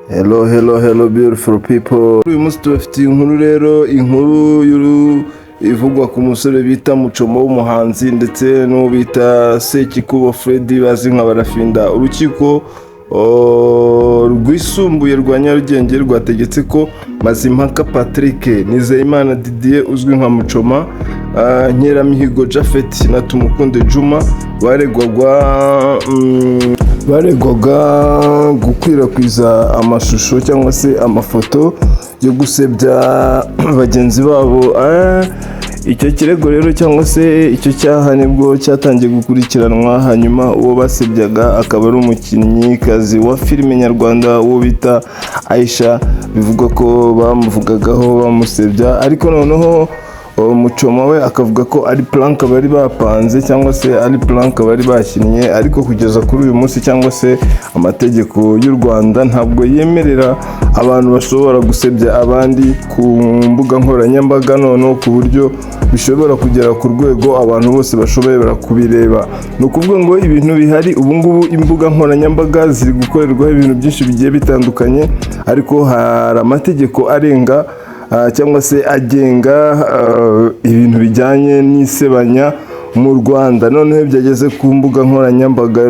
Hello, hello, hello, beautiful people. Uyu munsi tubafitiye inkuru rero, inkuru ivugwa ku musore bita Muchoma w'umuhanzi ndetse n'uwo bita Sekikubo Freddy bazi nka Barafinda. Urukiko rwisumbuye rwa Nyarugenge rwategetse ko Mazimpaka Patrick, Nizeyimana Didier uzwi nka Muchoma, Nkeramihigo Japhet na Tumukunde Juma baregwaga gukwirakwiza amashusho cyangwa se amafoto yo gusebya bagenzi babo. Icyo kirego rero cyangwa se icyo cyaha nibwo cyatangiye gukurikiranwa, hanyuma uwo basebyaga akaba ari umukinnyikazi wa filime nyarwanda, uwo bita Aisha. Bivugwa ko bamuvugagaho bamusebya, ariko noneho uwo Muchoma we akavuga ko ari prank bari bapanze cyangwa se ari prank bari bakinnye. Ariko kugeza kuri uyu munsi cyangwa se amategeko y'u Rwanda ntabwo yemerera abantu bashobora gusebya abandi ku mbuga nkoranyambaga, noneho ku buryo bishobora kugera ku rwego abantu bose bashoboye kubireba. Ni ukuvuga ngo ibintu bihari ubu ngubu, imbuga nkoranyambaga ziri gukorerwaho ibintu byinshi bigiye bitandukanye, ariko hari amategeko arenga cyangwa se agenga ibintu bijyanye n'isebanya mu Rwanda. Noneho byageze ku mbuga nkoranyambaga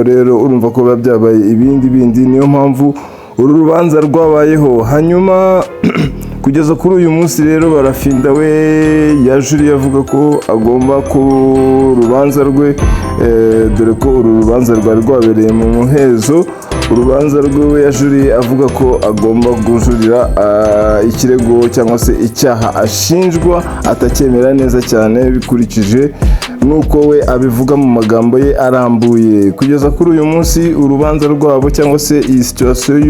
rero, urumva ko biba byabaye ibindi bindi. Niyo mpamvu uru rubanza rwabayeho. Hanyuma kugeza kuri uyu munsi rero, Barafinda we yajuriye avuga ko agomba ku rubanza rwe, dore ko uru rubanza rwari rwabereye mu muhezo. Urubanza rwe we yajuriye avuga ko agomba kujurira ikirego cyangwa se icyaha ashinjwa atacyemera neza cyane, bikurikije nuko we abivuga mu magambo ye arambuye. Kugeza kuri uyu munsi, urubanza rwabo cyangwa se iyi situation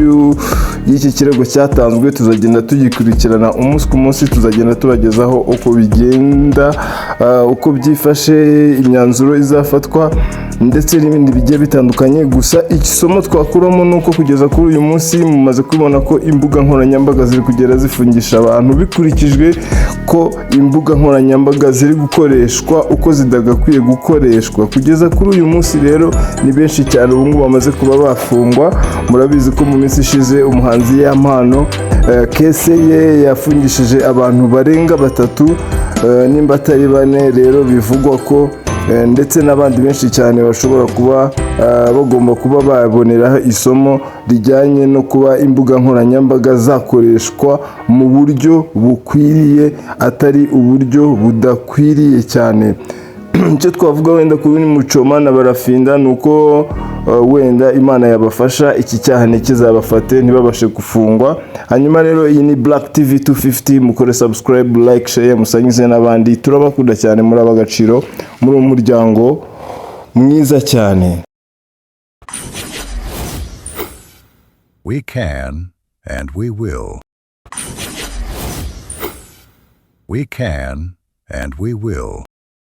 y'iki kirego cyatanzwe tuzagenda tugikurikirana umunsi ku munsi, tuzagenda tubagezaho uko bigenda, uko byifashe, imyanzuro izafatwa ndetse n'ibindi bigiye bitandukanye. Gusa isomo twakuramo ni uko kugeza kuri uyu munsi mumaze kubona ko imbuga nkoranyambaga ziri kugenda zifungisha abantu, bikurikijwe ko imbuga nkoranyambaga ziri gukoreshwa uko zidagakwiye gukoreshwa. Kugeza kuri uyu munsi rero ni benshi cyane ubu ngubu bamaze kuba bafungwa. Murabizi ko mu minsi ishize umuhanzi Yampano, case ye yafungishije abantu barenga batatu, nimba atari bane. Rero bivugwa ko ndetse n'abandi benshi cyane bashobora kuba bagomba kuba baboneraho isomo rijyanye no kuba imbuga nkoranyambaga zakoreshwa mu buryo bukwiriye, atari uburyo budakwiriye cyane. Icyo twavuga wenda kuri Muchoma na Barafinda ni uko wenda Imana yabafasha iki cyaha ntikizabafate, ntibabashe gufungwa. Hanyuma rero iyi ni Black TV 250. Mukore subscribe, like, share, musangize n'abandi. Turabakunda cyane, muri ab'agaciro muri uwo muryango mwiza cyane. We can and we will. We can and we will.